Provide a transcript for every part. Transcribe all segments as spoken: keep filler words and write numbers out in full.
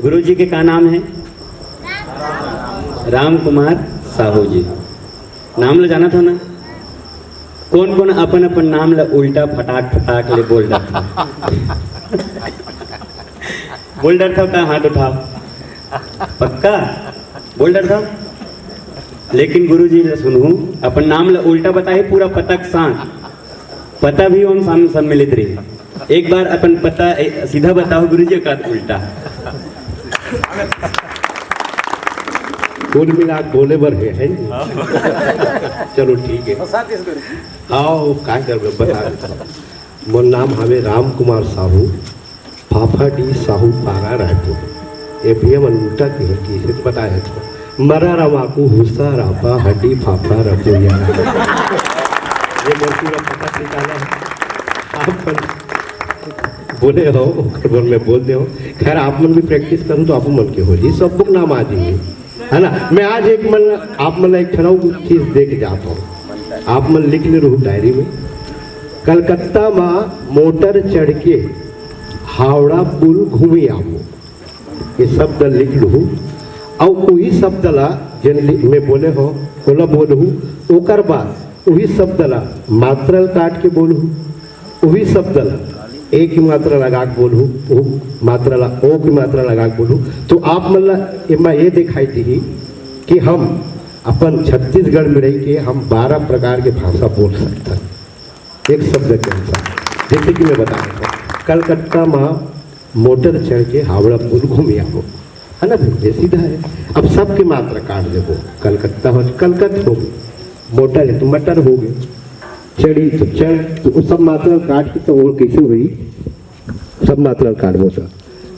गुरु जी के का नाम हे? राम कुमार साहू जी। नाम ल जानत हो ना? कोन कोन अपन अपन नाम ल उल्टा फटाक फटाक ले बोल डरथव? बोल डरथव का? हाथ उठाव। पक्का बोल डरथव? लेकिन गुरु जी ल सुनहू, अपन नाम ल उल्टा बताही, पूरा पता के साथ। पता भी ओम साम-, सम्मिलित रही। एक बार अपन पता ए, सीधा बताओ गुरु जी, एक आध उल्टा। कुल मिला के बोले बर हे, है? चलो ठीक है। हाँ, वो काय करबे, बता देता हूँ। मोर नाम हवे राम कुमार साहू, फाफा डी साहू पारा रायपुर। ये भैया मन उल्टा के है कि इसे तो बताया था। मरा रवा को हुसा रापा हड्डी फाफा रखो यार। ये मोर पूरा पता ठिकाना है। आप मन बोले हो, ओकर बर मैं बोल दे हो। खैर, आप मन भी प्रैक्टिस करूँ तो आप मन के हो जी, सब बुक नाम आ जाइए, है ना? मैं आज एक मन, आप मन एक ठन अउ चीज दे के जाता हूँ। आप मन लिख ले रहू डायरी में, कलकत्ता मा मोटर चढ़ के हावड़ा पुल घूमी आवो। ये शब्द लिख लूँ, अउ वही शब्द ला जेन लि-, मैं बोले हो, ओला बोलहू, ओकर बाद वही शब्द ला मात्रा ल काट के बोलहू, वही शब्द ला ए की मात्रा लगा के बोलहू, वो मात्रा ला ओ की मात्रा लगा के बोलहू, तो आप मन ला एमा ये दिखाई दी कि हम अपन छत्तीसगढ़ में रह के हम बारह प्रकार के भाषा बोल सकथन एक शब्द के अनुसार। जैसे कि मैं बता रहा हूँ, कलकत्ता मा मोटर चढ़ के हावड़ा पुल घूम आओ, है ना भाई? ये सीधा है। अब सबके मात्रा काट देबो, कलकत्ता हो, कलकत हो गए, मोटर है तो मटर हो गए, चढ़ी तो चढ़, तो वो सब मात्रा काट के तो वो कैसे हुई? सब मात्रा काट देबो सर।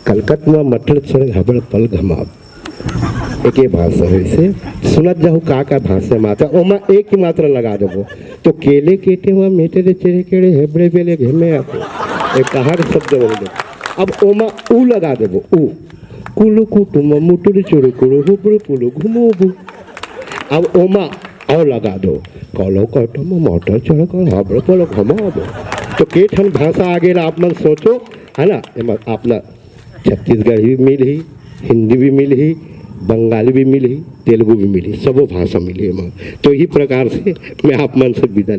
कलकत्ता मा मटर चढ़ हावड़ा पुल घुमाओ। एके भाषा हे, इसे सुनत जाहू का का भाषा मात्रा, ओमा एक ही मात्रा लगा देबो। तो केले केटे मा मेटे रे चेरे केड़े हेबड़े बेले घेमे आको। एक कहाँ के शब्द बोल दे। अब ओमा उ लगा देबो, उ। कुलु कुटुम मुटुरु चुरु कुरु हुबुरु पुलु घुमोबु। अब ओमा अउ लगा दो। कलो कटम मोटर चढ़ कर हाबड़े पलो घुमाबो। तो के ठन भाषा आगे ला आप मन सोचो, है ना? एमा अपना छत्तीसगढ़ी भी मिलही, हिंदी भी मिलही, बंगाली भी मिलही, तेलुगु भी मिलही, सबो भाषा मिलही एमा। तो इही प्रकार से मैं आप मन से विदा